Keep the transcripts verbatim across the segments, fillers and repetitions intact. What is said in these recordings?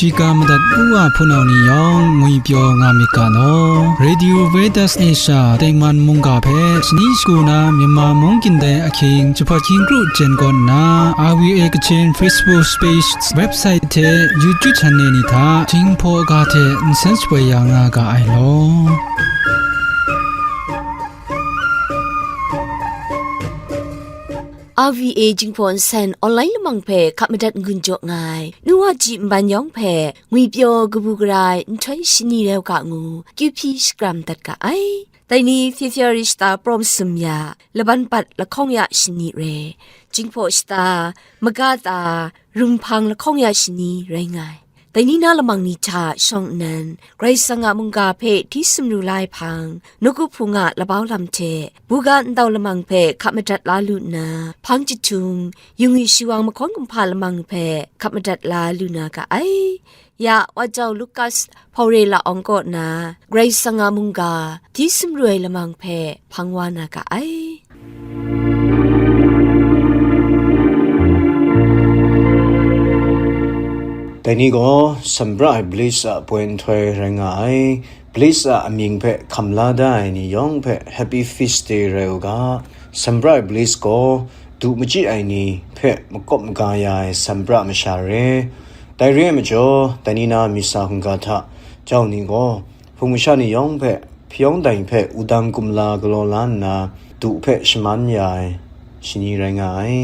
Shiga madat u wa hpunau ni yawng ngwipyaw nga myit ga law. Radio Veritas Asia tengman mungga hpe shani shagu na Myanmar mung gindai ahkying jahpat hkying kru jen kaw nna, R V A Kachin Facebook page, website hte YouTube channel ni hta Jinghpaw ga hte nsen shapoi ya nga ga ai law. R V A Jinghpaw Nsen online lamang hpe hkap madat n-gun jaw nga ai, nu wa ji nban yawng hpe ngwipyaw kabu gara ai nhtoi shani rau ga ngu, kyu hpyi shakram dat ga ai. Dai ni February shata prawng masum ya, laban pat lahkawng ya shani re, Jinghpaw shata, maga ta, rumhpang lahkawng ya shani rai nga ai. Dai ni na lamang ni hta shawng nnan, Karai Kasang a mungga hpe hti sumru la ai hpang, nawku hpung a labau lam hte, buga ndau lamang hpe hkap madat la lu nna, hpang jahtum, yungwi shiwang mahkawn kumhpa lamang hpe hkap madat la lu na ga ai. Ya, Wajau Lukas hpaure la awng kaw na, Karai Kasang a mungga, hti sumru ai lamang hpe hpang wa na ga ai. Dai ni gaw, Sambra ai Bliss a poi nhtoi rai nga ai. Bliss a amying hpe hkam la da ai ni yawng hpe Happy Feast Day rai u ga. Sambra ai Bliss gaw, du machyi ai ni hpe makawp maga ya ai Sambra masha re. Dai re ai majaw, dai ni na misa hkungga hta jau ni gaw, hpung masha ni yawng hpe hpyawng dai hpe wudang kumla galaw la nna, du hpe shaman ya ai shani rai nga ai.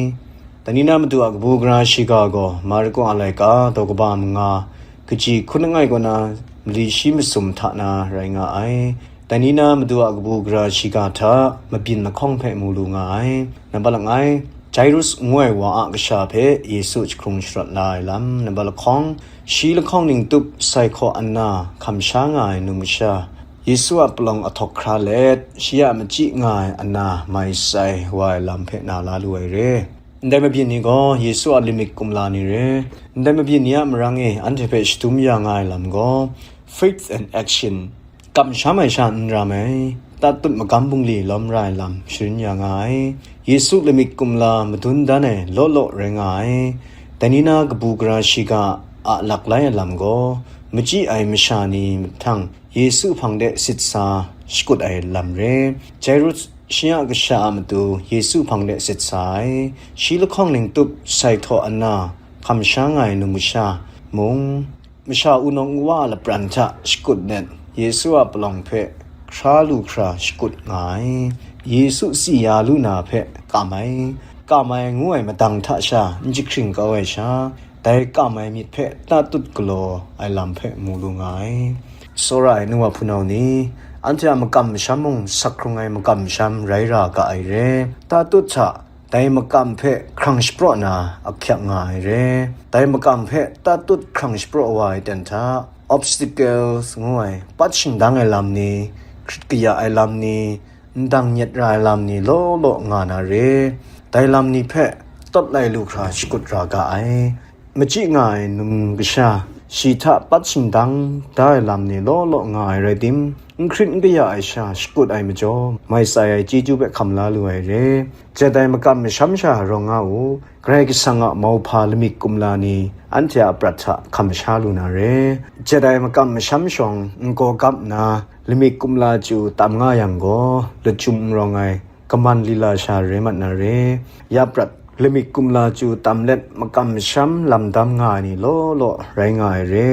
Dai ni na Madu a kabu gara shiga gaw, Marko a laika daw kaba manga, kaji hkun langai kaw na mali shi masum hta na rai nga ai. Dai ni na Madu a kabu gara shiga hta mabyin lahkawng hpe mu lu nga ai. Nambat langai, Jairus ngu ai wa a kasha hpe Yesu jahkrung sharawt la ai lam. Nambat lahkawng, shi lahkawng ning tup sai hkaw Anna, hkam sha nga ai numsha, Yesu a palawng ahtawk hkra let, shi a machyi nga ai Anna mai sai wa ai lam hpe na la lu ai re. Ndai mabyin ni gaw Yesu a limit kumla ni re. Ndai mabyin ni a marang e anhte hpe shadum ya nga ai lam gaw, faith and action, kamsham ai sha n ram ai, tatut magam bungli lawm ra ai lam sharin ya nga ai. Yesu lamik kumla madun dan ai law law rai nga ai. Dai ni na kabu gara shiga a laklai ai lam gaw, machyi ai masha ni mahtang Yesu hpang de sit sa shakut ai lam re. Jairus shi a kasha a matu Yesu hpang de sit sa ai. Shi lahkawng ning tup sai htaw Anna, hkam sha nga ai numsha mung, masha wunawng nwa a lapran hta shakut let, Yesu a palawng hpe hkra lu hkra shakut nga ai. Yesu tsi ya lu na hpe kam ai, kam ai ngu ai madang hta sha n jahkring kau ai sha, dai kam ai myit hpe tatut galaw ai lam hpe mu lu nga ai. Tsawra ai nu wa hpunau ni, anhte a makam masham mung sak hkrung ai makam masham rai ra ga ai re. Tatut hta, dai makam hpe hkrang shapraw na ahkyak nga ai re. Dai makam hpe tatut hkrang shapraw wa ai ten hta, obstacles ngu ai, pat shingdang ai lam ni, hkrit kaya ai lam ni, ndang nyet ra ai lam ni law law nga na re. Dai lam ni hpe tawt lai lu hkra shakut ra ga ai. Machyi nga ai num kasha, shi hta pat shingdang da ai lam ni law law nga ai rai tim, n hkrit n kaya ai sha shakut ai majaw, mai tsai ai chyeju hpe hkam la lu ai re. Jat ai makam masham sha rawng nga u, Karai Kasang a mauhpa lamik kumla ni anhte a prat hta hkam sha lu na re. Jat ai makam masham shawng n gaw gap nna, lamik kumla chyu tam nga yang gaw, lachyum n rawng ai, kaman lila sha rai mat na re. Ya prat, lamik kumla chyu tam let makam masham lam dam nga ai ni law law rai nga ai re.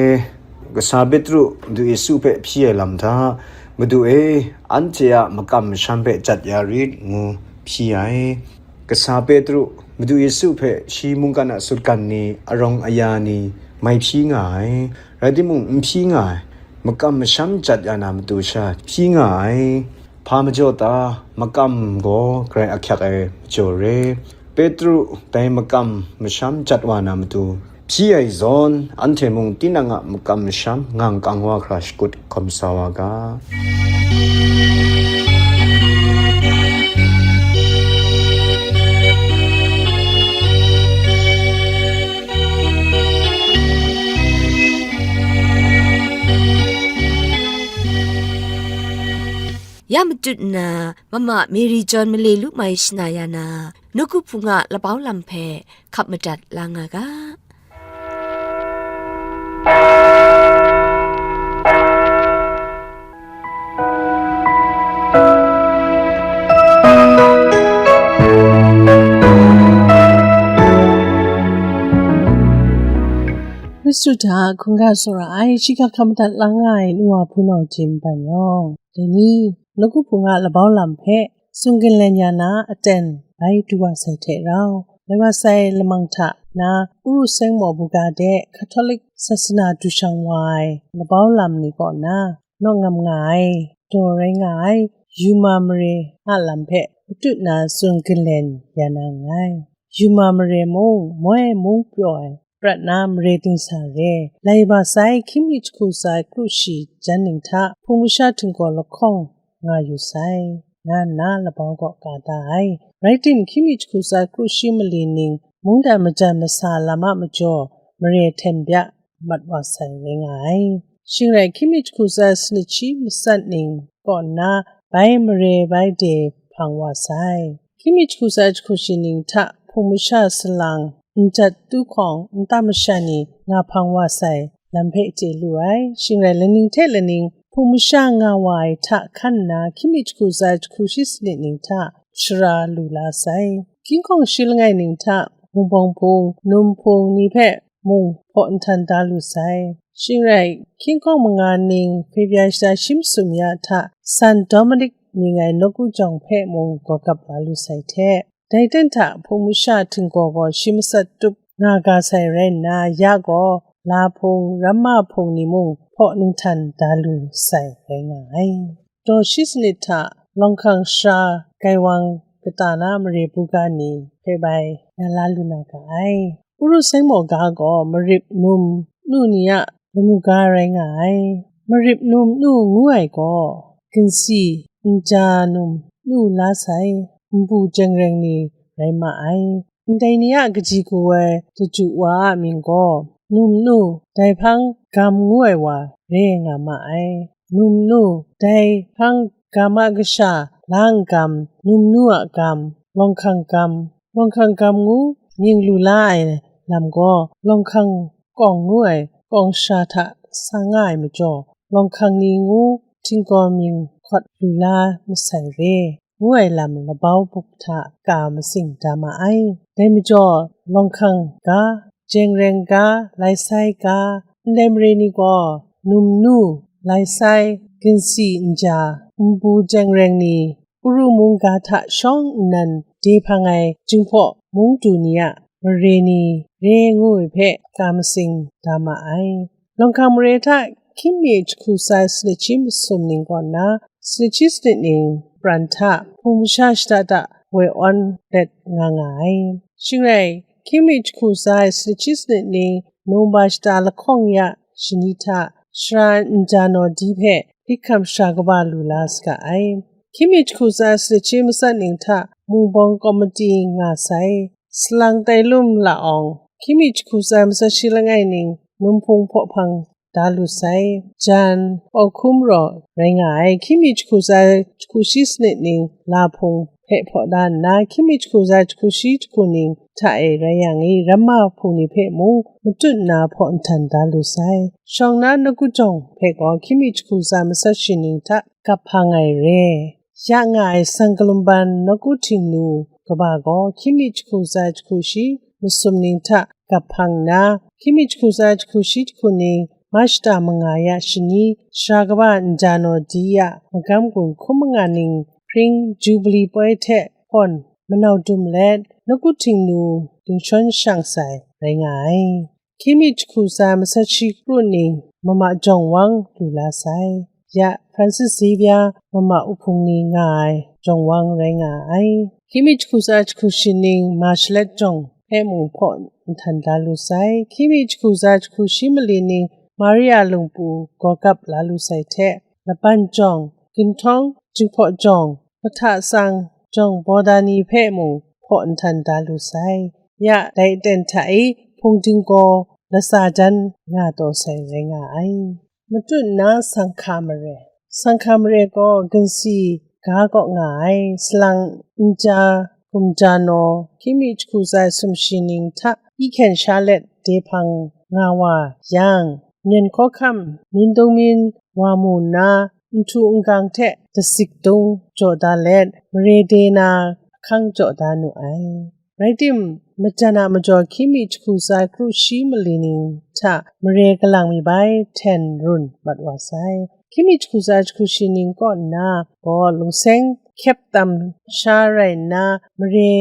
Kasa Petru Madu Yesu hpe hpyi ai lam hta, "Madu e, anhte a makam masham hpe jat ya rit," ngu hpyi ai. Kasa Petru Madu Yesu hpe shi mungkan a sutgan ni, arawng aya ni mai hpyi nga ai. Rai timung, n hpyi nga ai, makam masham jat ya na matu sha hpyi nga ai. Hpa majaw ta? Makam gaw Karai ahkyak ai majaw re. Petru dai makam masham jat wa na matu hpyi ai zawn, anhte mung tinang a makam masham ngang kang wa hkra shakut hkawm sa wa ga. Ya matut nna, Mama Mary John male lu mai shana ya na, nawku hpung a labau lam hpe hkap madat la nga ga. Hkristu hta hkungga tsawra ai, shi ga hkam madat lang nga ai nu wa hpunau hte mban yawng, dai ni, nawku hpung a labau lam hpe tsun ginlen ya na aten bai du wa sai hte rau, lai wa sai lamang hta na Uru Seng Maw Buga de Catholic sasana du shang wa ai labau lam ni kaw na nawk ngam nga ai daw rai nga ai yuma mare a lam hpe matut na tsun ginlen ya na nngai. Yuma mare mung moi mung pyaw ai prat na mare dingsa re, lai ba sai hkying mi jahku tsa ai kru shi jan ning hta hpung masha htinggaw lahkawng nga yu sai, nga nna labau gaw ka da ai. Rai tim, hkying mi jahku tsa ai kru shi mali ning mungdan majan masa lam a majaw mare hten bya mat wa sai rai nga ai. Shing rai, hkying mi jahku tsa ai sanit shi matsat ning kaw nna bai mare bai de hpang wa sai. Hkying mi jahku tsa ai jahku shi ning hta hpung masha salang, njat tu hkawng, nta masha ni nga hpang wa sai lam hpe chye lu ai. Shing rai, laning hte laning hpung masha nga wa ai hta hkan nna, hkying mi jahku tsa ai jahku shi sanit ning hta shara lu la sai. King hkawng shi langai ning hta, mung bawng hpung, num hpung ni hpe mung hpaw nhtan da lu sai. Shing rai, king hkawng manga ning Pavia shata shi masum ya hta San Dominic mying ai nawku jawng hpe mung gaw gap la lu sai hte, dai ten hta hpung masha htinggaw gaw shi matsat tup nga ga sai rai nna, ya gaw la hpung, ramma hpung ni mung hpaw ninghtan da lu sai rai nga ai. Daw shi sanit hta lawng hkang shara gaiwang kata na mare buga ni hpe bai na la lu na ga ai. Uru Seng Maw Ga gaw marip num nu ni a lamu ga rai nga ai. Marip num nu ngu ai gaw, ginsi, nja num nu la sai, nbu jeng reng ni rai ma ai. Ndai ni a kaji ku ai laju wa a mying gaw, num nu, dai hpang gam ngu ai wa re nga ma ai. Num nu, dai hpang gam a kasha, lang gam, num nu a gam, lawng hkang gam, lawng hkang gam ngu mying lu la ai lam gaw, lawng hkang kawng ngu ai kawng shara hta sa nga ai majaw, lawng hkang ni ngu htinggaw mying hkawt lu la masai re, ngu ai lam labau buk hta ka matsing da ma ai. Dai majaw, lawng hkang ga, jeng reng ga, lai sai ga, ndai mare ni gaw, num nu, lai sai, ginsi nja, nbu jeng reng ni, Uru mungga hta shawng nnan de hpang ai Jinghpaw mung du ni a mare ni re ngu ai hpe ka matsing da ma ai. Lawng hkang mare hta hkying mi jahku tsa ai sanit shi masum ning kaw nna, sanit shi sanit ning pran hta hpung masha shada da woi awn let nga nga ai. Shing rai, hkying mi jahku tsa ai sanit shi sanit ning Nungba shata lahkawng ya shani hta shara nja naw di hpe hpyi hkam shara kaba lu la saga ai. Hkying mi jahku tsa ai sanit shi matsat ning hta mung bawng kawmati nga sai. Salang tai lum la awng, hkying mi jahku tsa ai matsat shi langai ning num hpung hpaw hpang da lu sai. Jan, pau hkum raw rai nga ai. Hkying mi jahku tsa ai jahku shi sanit ning la hpung hpe hpaw da nna, hkying mi jahku tsa ai jahku shi jahku ning hta e rai yang e, ramma hpung ni hpe mung matut nna hpaw nhtan da lu sai. Shawng na nawku jawng hpe gaw hkying mi jahku tsa ai matsat shi ning hta gap hpang ai re. Ya nga ai San Kalumban nawku Htingnu kaba gaw hkying mi jahku tsa ai jahku shi masum ning hta gap hpang nna, hkying mi jahku tsa ai jahku shi jahku ning Mashta manga ya shani shara kaba nja naw di ya magam gun hkum manga ning hpring Jubili poi hte hpawn manau dum let, nawku Htingnu dingshawn shang sai rai nga ai. Hkying mi jahku tsa ai matsat shi kru ning mama jawng wang lu la sai. Ya Francis Xavier mama uhpung ni nga ai jawng wang rai nga ai. Hkying mi jahku tsa ai jahku shi ning Marshallese jawng hpe mung hpaw nhtan da lu sai. Hkying mi jahku tsa ai jahku shi mali ning Maria lungpu gaw gap la lu sai hte, laban jawng, ginhtawng, Jinghpaw jawng, mahta tsang jawng, bawda ni hpe mung hpaw nhtan da lu sai. Ya dai aten hta e hpung dinggaw latsa jan nga taw sai rai nga ai. Matut nna Sanghka Mare. Sanghka Mare gaw ginsi ga kaw nga ai, salang nja gumja naw, hkying mi jahku tsa ai sumshi ning hta i hkyen sha let de hpang nga wa yang, myen hkawhkam, myin dungmyin wa mu nna, nhtu ngang hte dasik dung jaw da let, mare de na ahkang jaw da nu ai. Rai tim, majan a majaw hkying mi jahku tsa ai kru shi mali ning hta mare kalang mi bai hten run mat wa sai. Hkying mi jahku tsa ai jahku shi ning kaw nna gaw lungseng hkyep tam sha rai nna, mare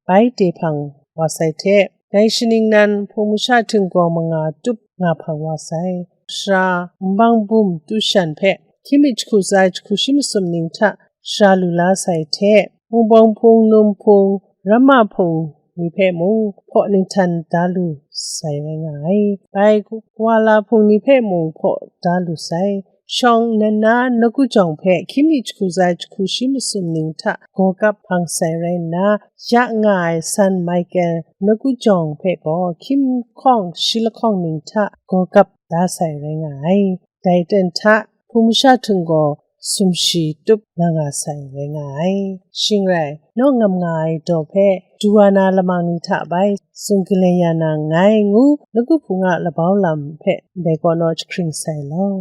bai de hpang wa sai hte, dai shaning nan hpung masha htinggaw manga tup nga hpang wa sai. Sara, nbang bum tu shan hpe hkying mi jahku tsa ai jahku shi masum ning hta sara lu la sai hte, Hpungbawng Hpung, Num Hpung, Ramma Hpung ni hpe mung hpaw ninghtan da lu sai rai nga ai. Bai Kuala Hpung ni hpe mung hpaw da lu sai. Shawng nan na nawku jawng hpe hkying mi jahku tsa ai jahku shi masum ning hta gaw kap hpang sai rai nna, ya nga ai San Michael nawku jawng hpe gaw hkying hkawng shi lahkawng ning hta gaw kap da sai rai nga ai. Dai ten hta hpung masha htinggaw sumshi tup nga nga sai rai nga ai. Shing rai, naw ngam nga ai daw hpe du wa na lamang ni hta bai tsun galen ya na nngai ngu, nawku hpung a labau lam hpe ndai kaw naw jahkring sai law.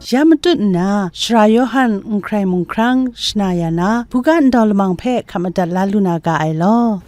Ya matut nna, Sara Yawhan n hkrai mung hkrang shana ya na, buga ndau lamang hpe hkap madat la lu na ga ai law.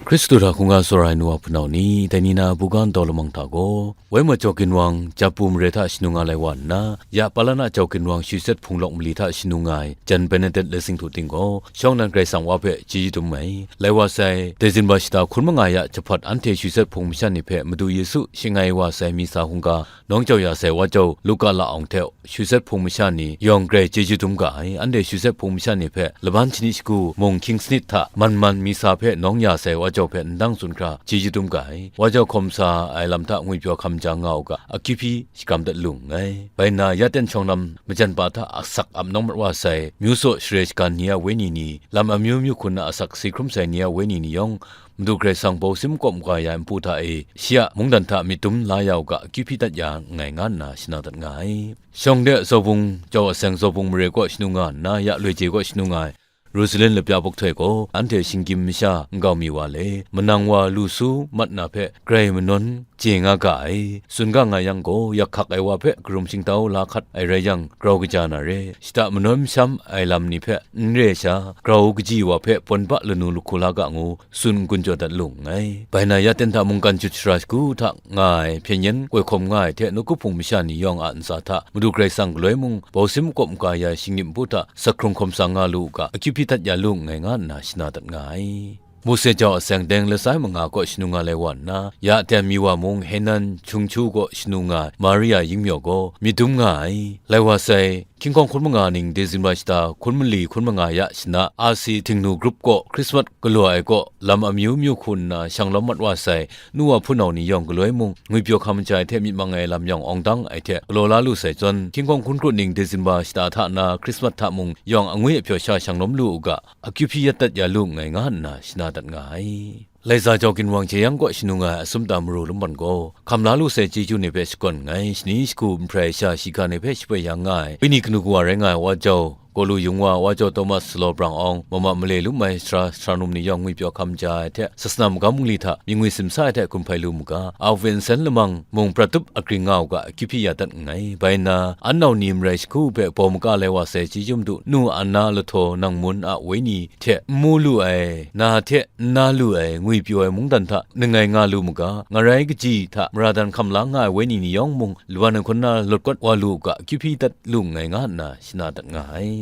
Hkristu hta hkungga tsawra ai nu wa hpunau ni, dai ni na buga ndau lamang hta gaw, Woi Majaw Ginwang, Japu mare hta shanu nga lai wa nna, ya Palana Jau Ginwang Shawt Hpung lawk mali hta shanu nga ai, Jan Benedet Lessing Htu Ting gaw, shawng nnan Karai Kasang Wa hpe chyeju dum ai. Lai wa sai, December shata hkun manga ya jahpawt anhte Shawt Hpung masha ni hpe Madu Yesu shangai wa sai Misa hkungga, nawng jau ya sai Wa Jau Luka La Awng hte Shawt Hpung masha ni yawng grai chyeju dum ga ai. Anhte Shawt Hpung masha ni hpe laban shani shagu mung hkying sanit hta man man Misa hpe nawng ya sai Wa Jau hpe ndang tsun hkra chyeju dum ga ai. Wa Jau hkawm sa ai lam hta ngwipyaw hkam ja nga u ga, akyu hpyi shakram dat lu nngai. Bai nna, ya ten shawng lam majan pa hta asak ap nawng mat wa sai, myu saw share shagan ni a wenyi ni, lam amyu myu hkun na asak si hkrum sai ni a wenyi ni yawng, Madu Karai Kasang bawsim kawp maga ya ai npu hta e, shi a mungdan hta myit dum la ya u ga, akyu hpyi dat ya nngai, nga nna shana dat nga ai. Shawng de Zawbung, Jau Aseng Zawbung mare kaw shanu nga nna, ya Loi Je kaw shanu nga ai, Rosalin Lapya Buk Htoi gaw, anhte shinggyim masha nkau mi wa le, manang wa lu su mat na hpe grai manawn chye nga ga ai. Tsun ga nga yang gaw, yak hkak ai wa hpe karum shingtau la hkat ai rai yang, grau kaja na re, shata manawn masham ai lam ni hpe n re sha, grau kaji wa hpe pawn ba lanu lahku la ga ngu, tsun n-gun jaw dat lu nngai. Bai na, ya ten hta mungkan jut shara shagu hta nga ai, hpyen yen koi hkawm nga ai hte, nawku hpung masha ni yawng a ntsa hta, Madu Karai Kasang galoi mung, bawsim kawp maga ya ai shinggyim npu hta, sak hkrung hkawm sa nga lu u ga, akyu hpyi dat ya lu nngai, nga nna shana dat nga ai. Mose Jau Aseng Teng Lasai Manga kaw shanu nga lai wa nna, ya Teng Mi Wa mung Henan Hkyung Hkyu kaw shanu nga ai Maria Yingmyaw gaw myit dum nga ai. Lai wa sai, hkying hkawng hkun manga ning December shata hkun mali hkun manga ya shana, R C Htingnu Group kaw Christmas galaw ai kaw lam amyu myu hku nna shang lawm mat wa sai, nu wa hpunau ni yawng galoi mung, ngwipyaw hkam ja ai hte myit mang ai lam yawng awng dang ai hte galaw la lu sai zawn, hkying hkawng hkun krut ning December shata hta na Christmas hta mung yawng angwi apyaw sha shang lawm lu u ga, akyu hpyi yat dat ya lu nngai, nga nna shana dat nga ai. Laiza Jau Ginwang Jeyang kaw shanu nga ai Asum Ta Maru Lumpan gaw, hkam la lu sai chyeju ni hpe shakawn nngai, shani shagu nhprai sha shiga ni hpe shapoi ya nga ai, wenyi kanu kawa rai nga ai Wa Jau Gaw Lu Yung Wa, Wa Jau Thomas Salaw Brang Awng, Mama Male Lum Ai Sara, Sara Num ni yawng ngwipyaw hkam ja ai hte, sasana magam bungli hta mying ngwi simsa ai hte hkum hpai lu mu ga, a Vincent Lamang mung prat tup agring nga u ga, akyu hpyi ya dat nngai. Bai nna, an nau ni marai shagu hpe bawng maga lai wa sai chyeju madu, nu Anna Lahtaw Nang Mun a wenyi hte n mu lu ai, na hte n na lu ai, ngwipyaw ai mungdan hta nang ngai nga lu mu ga, ngarai kaji hta mara dan hkam la nga ai wenyi ni yawng mung, lawan ai hkun na lawt kawt wa lu u ga, akyu hpyi dat lu nngai, nga nna shana dat nga ai.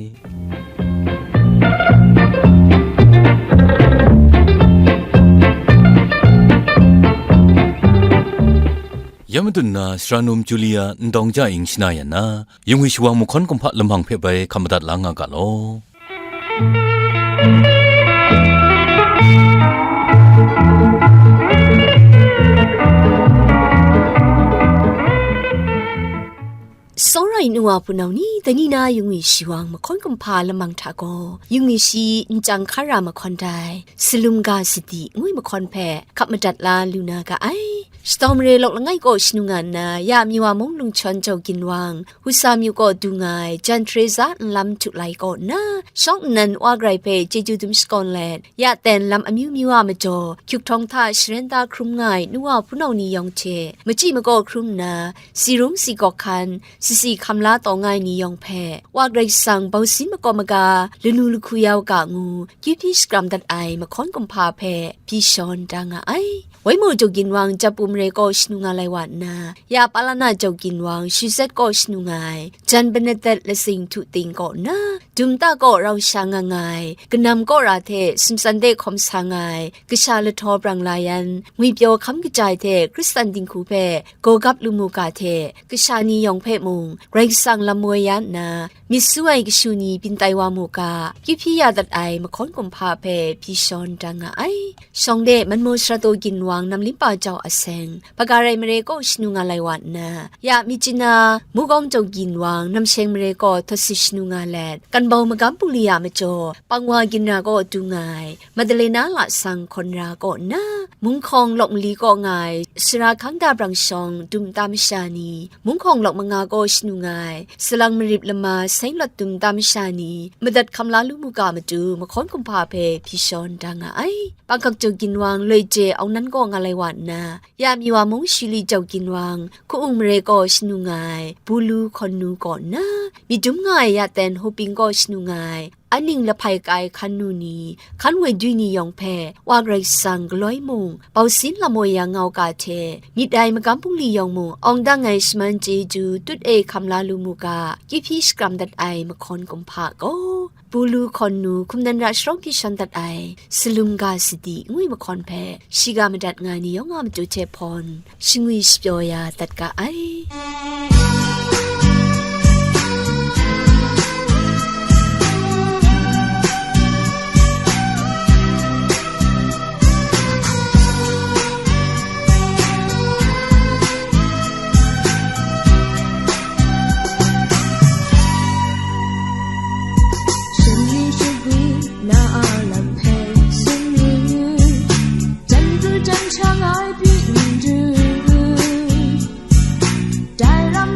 Ya madun na, Sara Num Julia Ndawng Ja Ing shana yan na, Yung Wi Shawang Mahkawn Kumhpa Lamhang hpe bai hkam madat la nga ga law. Tsawra Nu wa hpunau ni, dai ni na yungwi shi wang mahkawn kumhpa lamang hta gaw, yungwi shi nchyang hkar ra mahkawn dai, Salum ga sadi ngwi mahkawn hpe hkap madat la lu na ga ai. Shadaw mare lawk langai kaw shanu nga nna, ya Miwa mung lungchawn jau ginwang, Husa myu kaw du nga ai, jan Teresa nlam htu lai kaw nna, shawng nnan wa garai hpe chyeju dum shakawn let, ya ten lam amyu myu a majaw, hkyuk htawng hta sharen da hkrum nga ai nu wa hpunau ni yawng hte, machyi makaw hkrum nna, si rung si gawk hkan, si si hkam la taw nga ai ni yawng hpe, wa Karai Kasang bausin makawp maga, lanu lahku ya u ga ngu, kyu hpyi shakram dat ai mahkawn kumhpa hpe, byi shawn da nga ai. Waimu jau ginwang Japu mare kaw shanu nga lai wa nna, ya Palana jau ginwang Shuzet kaw shanu nga ai, jan Benedet lasing htu ting kaw nna, Dumta kaw rau sha nga nga ai, kanam kaw ra hte sumtsan de hkawm sa nga ai, kasha lahtaw brang la yan, ngwipyaw hkam kaja ai hte Hkristan dinghku hpe gawgap lu mu ga hte, kasha ni yawng hpe mung, Karai Kasang lam woi ya nna, myit su ai kashu ni byin tai wa mu ga, kyu hpyi ya dat ai mahkawn kumhpa hpe byi shawn da nga ai. Shawng de Manmaw Sarato ginwang nam limpa jau aseng, Hpagarai mare kaw shanu nga lai wa nna, ya Myitkyina, Mukawng jau ginwang namsheng mare kaw htawt si shanu nga let, Kanbau magam bungli a majaw, Pangwa ginra kaw du nga ai, Madalena lasang hkawn ra kaw nna, Munghkawng lawk mali kaw nga ai, sara hkang da brang shawng dumta masha ni, Munghkawng lawk manga kaw shanu nga ai, salang marip lama seng lawt dumta masha ni, madat hkam la lu mu ga matu mahkawn kumhpa hpe byi shawn da nga ai. Panghkak jau ginwang loi je aunan kaw nga lai wa nna, ya Miwa mung Shili jau ginwang, Hku-ung mare kaw shanu nga ai, Bulu hkawn nu kaw nna, myit dum nga ai ya ten Hoping kaw shanu nga ai, Aning lahpai kai hkan nu ni, hkan woi dwi ni yawng hpe, wa Karai Kasang galoi mung, bausin lam woi ya nga u ga hte, myit ai magam bungli yawng mung, awng dang ai shaman chyeju tut e hkam la lu mu ga, kyu hpyi shakram dat ai mahkawn kumhpa gaw, Bulu hkawn nu hkum nan ra sharawng hpyi shawn dat ai, Salum ga sadi ngwi mahkawn hpe, shiga madat nga ai ni yawng a matu hte hpawn, shingwi shapyaw ya dat ga ai. Shani shagwi na a lam hpe sumri, jan pru jan shang ai pyi n du, dai ram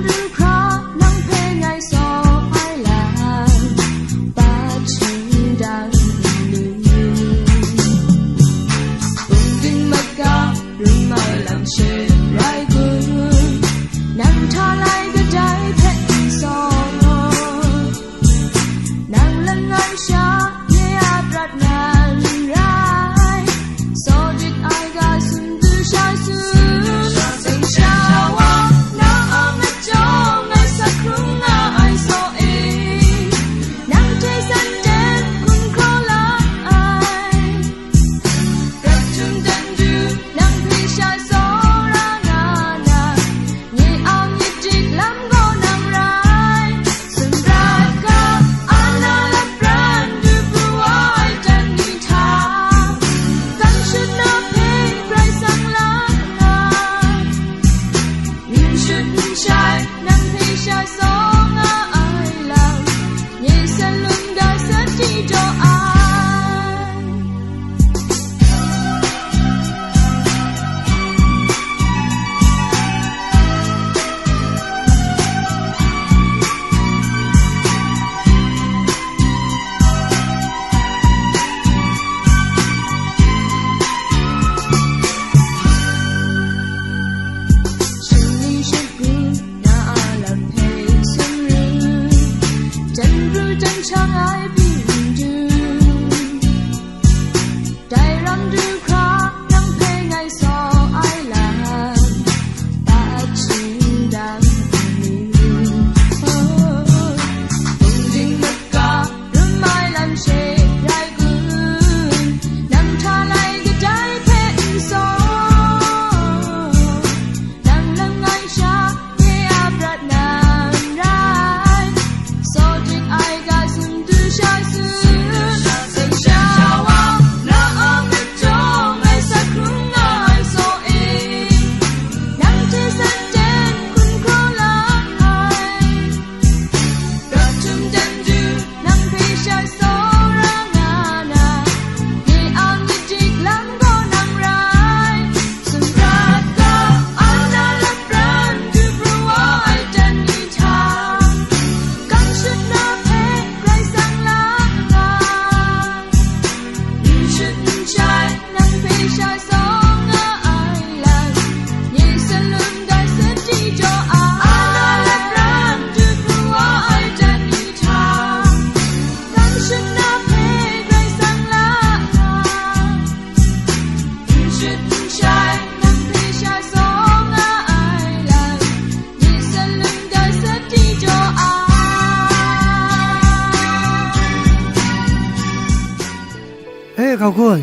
E, hkau kun.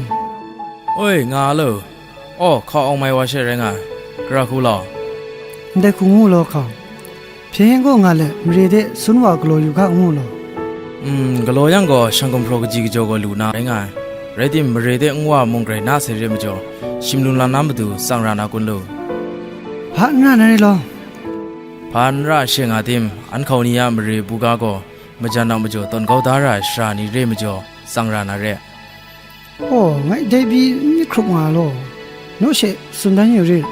Oi, nga a lo. Aw, hkau awng mai wa she rai nga ai. Gara hku law. Ndai hku ngu law hkau. Hpyen gaw nga let, mare de sun wa galaw yu ga ngu law. Mm, galaw yang gaw, shang gumhpraw kaji kajaw gaw lu na rai nga ai. Rai tim, mare de nwa mung grai na sai re majaw, shim lum lam na matu tsang ra na kun lu. Hpa n ra na re law. Hpa n ra she nga tim, an hkau ni a mare buga gaw, majan a majaw tawn kau da ra ai sara ni re majaw, tsang ra na re. Aw, ngai dai pyi n myit hkrup nga law, naw she tsun dan yu rit.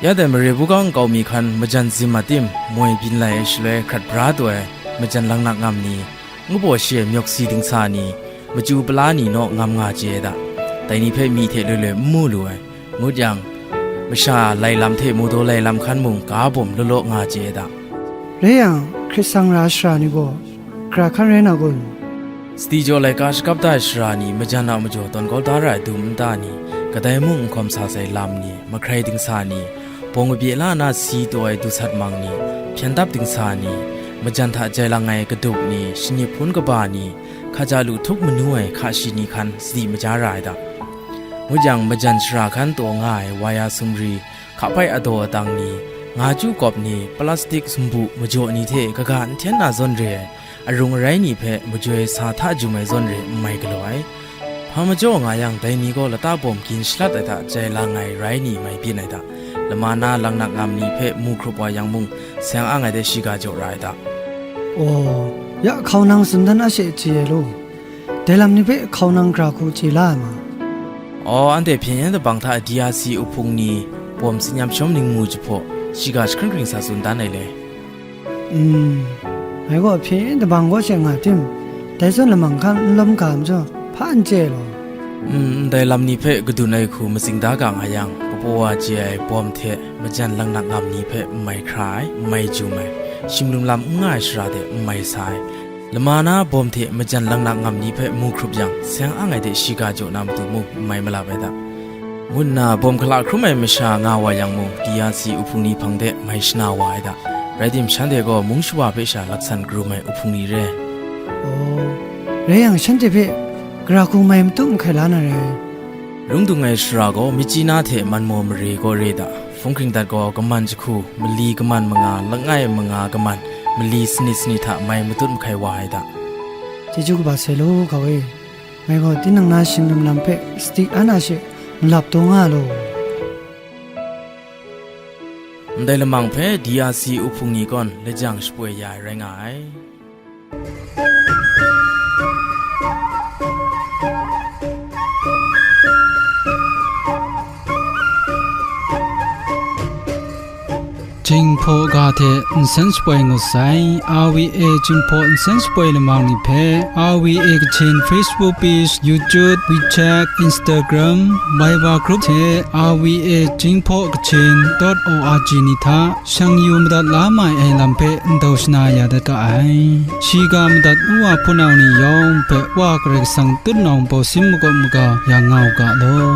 Ya dai mare buga nkau mi hkan majan zim a tim, moi byin lai ai shaloi hkrat bra taw ai, majan langnak ngam ni, ngu baw shi ai myawk si dingsa ni, machyu pala ni naw ngam nga chye ai da. Dai ni hpe myi hte loi loi n mu lu ai. Ngut yang, masha lai lam hte mu daw lai lam hkan mung ga bawm law law nga chye ai da. Rai yang, hkrit sang ra ai sara ni gaw, gara hkan rai na kun? Sadi jaw laika shakap da ai sara ni, majan a majaw tawn kau da ra ai dum nta ni, kadai mung n hkawm sa sai lam ni, mahkrai dingsa ni, bawng kabye la na si taw ai du sat mang ni, hpyen dap dingsa ni, majan hta jai lang ai kadup ni, shanip hpun kaba ni, hkaja lu htup manu ai hka shi ni hkan sadi maja ra ai da. Ngut yang, majan sara hkan taw nga ai waya sumri, hka bai adaw adang ni, nga chyu kawp ni, plastik sumbu majaw ni hte kaga n hten na zawn re ai, arung arai ni hpe majoi sa hta jum ai zawn re n mai galaw ai. Hpa majaw nga yang, dai ni gaw lata bawm gin shalat ai hta jai lang ai rai ni mai byin ai da. Lama na langnak ngam ni hpe mu hkrup wa yang mung, seng ang ai de shiga jaw ra ai da. Aw, ya hkau nang tsun dan a she chye ai law. Dai lam ni hpe hkau nang gara hku chye la ai ma? Aw, anhte hpyen yen dabang hta D R C uhpung ni bawm tsin yam shawm ning mu jahpaw, shiga jahkring hkring sa tsun dan ai le. Mm, ngai gaw hpyen yen dabang kaw she nga tim, dai zawn lamang hkan n lawm ga majaw, hpa n chye law. Mm, ndai lam ni hpe kadun ai hku matsing da ga nga yang, papaw wa chye ai bawm hte majan langnak ngam ni hpe n mai hkra ai, n mai jum ai, shim lum lam n nga ai shara de n mai sa ai, lama na bawm hte majan langnak ngam ni hpe mu hkrup yang, seng ang ai de shiga jaw na matu mung n mai malap ai da, ngu nna bawm hkala hkrum ai masha nga wa yang mung, D R C uhpung ni hpang de mai shana wa ai da. Rai tim, shanhte gaw mung shawa hpe sha laksan karum ai uhpung ni re. Aw, rai yang, shanhte hpe gara hku mai matu mahkai la na rai. Rung dung ai shara gaw Myitkyina hte Manmaw mare kaw re da. Hpung hkring dat gaw kaman jahku, mali kaman manga, langai manga kaman, mali sanit sanit hta mai matut mahkai wa ai da. Chyeju kaba sai law, hkau e. Ngai gaw tinang na shim lum lam hpe sadi an a she nlap taw nga law. Ndai lamang hpe D R C uhpung ni kawn lajang shapoi ya ai rai nga ai. Jinghpaw ga hte nsen shapoi ngut sai, R V A Jinghpaw nsen shapoi lamang ni hpe, R V A Kachin Facebook page, YouTube, WeChat, Instagram, Viber group hte R V A Jinghpaw Kachin dot O R G ni hta shang yu madat la mai ai lam hpe ndau shana ya dat ga ai. Shiga madat nu wa hpunau ni yawng hpe Wa Karai Kasang tutnawng bawsin makawp maga yang nga u ga law.